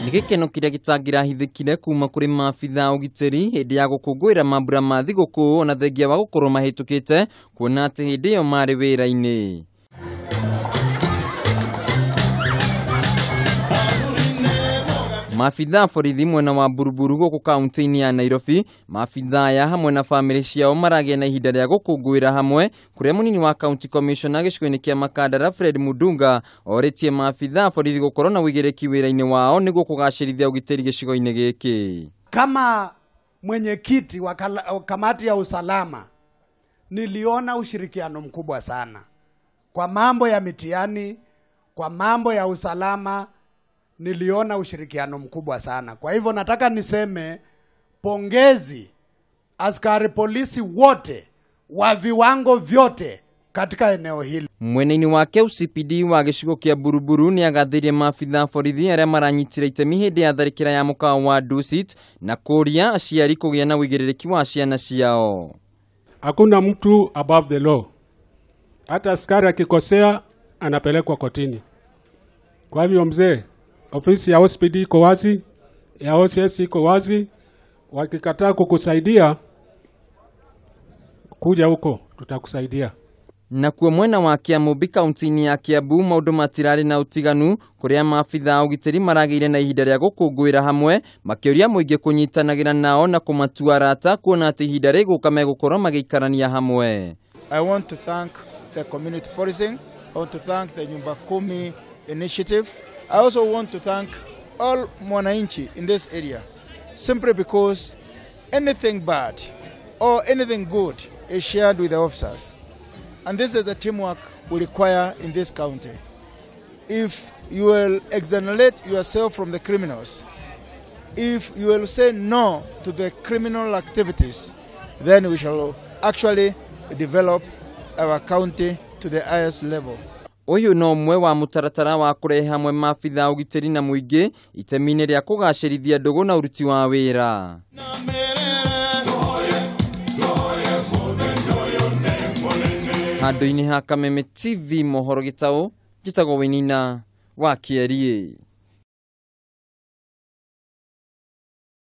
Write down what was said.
Nĩ gĩkeno kĩrĩa gĩtangĩrahithĩkire kuma kũrĩ maabitha a ũgitĩri hĩndĩ ya gũkũngũĩra mambura ma thigũkũ ona thengia wa gũkorwo mahĩtũkĩte kuona atĩ hĩndĩ ĩyo marĩ wĩra-inĩ. Maabitha a borithi mwena wa Buruburu gũkũ kaunti-inĩ ya Nairobi, maabitha aya hamwe na bamĩrĩ ciao maragĩa na ihinda rĩa gũkũngũĩra hamwe kũrĩa mũnini wa county commissioner gĩcigo-inĩ kĩa Makandara Fred Mudunga orĩtie maabitha a borithi gũkorwo na ũigĩrĩki wĩra-inĩ wao nĩguo kũgacĩrithia ũgitĩri gĩcigo-inĩ gĩkĩ. Kama mwenyekiti wa kamati ya usalama niliona ushirikiano mkubwa sana kwa mambo ya mitihani, kwa mambo ya usalama niliona ushirikiano mkubwa sana. Kwa hivyo nataka niseme pongezi askari polisi wote wa viwango vyote katika eneo hili. Mweneni wake OCPD wa gĩcigo kĩa Buruburu nĩ agathĩrie maabitha a borithi arĩa maranyitire itemi hĩndĩ ya tharĩkĩra ya mũkawa wa Dusit na kũria aciari kũgĩa na ũigĩrĩrĩki wa ciana ciao. Hakuna mtu above the law. Hata askari akikosea anapelekwa kotini. Kwa hivyo mzee, ofisi ya OCPD iko wazi, ya OCS iko wazi. Wakikataa kukusaidia, kuja huko tutakusaidia. Nakuo mwena wa Kiamumbi kaunti-inĩ ya Kiambu maũndũ matirarĩ na ũtiganu kũrĩa maabitha a ũgitĩri maragĩire na ihinda rĩa gũkũngũĩra hamwe makĩũria mũingĩ kũnyitanagĩra nao na kũmatua arata kuona atĩ ihinda rĩgũka megũkorwo magĩikarania hamwe. I want to thank the community policing. I want to thank the Nyumba Kumi initiative. I also want to thank all mwananchi in this area, simply because anything bad or anything good is shared with the officers. And this is the teamwork we require in this county. If you will exonerate yourself from the criminals, if you will say no to the criminal activities, then we shall actually develop our county to the highest level. Ũyũ no ũmwe wa mũtaratara wa kũrehe hamwe maabitha a ũgitĩri na mũingĩ itemi-inĩ rĩa kũgacĩrithia ndũgũ na ũruti wa wĩra. Handũ-inĩ ha Kameme TV mohoro gĩtaũ, njĩtagwo Wĩnina wa Kĩeriĩ.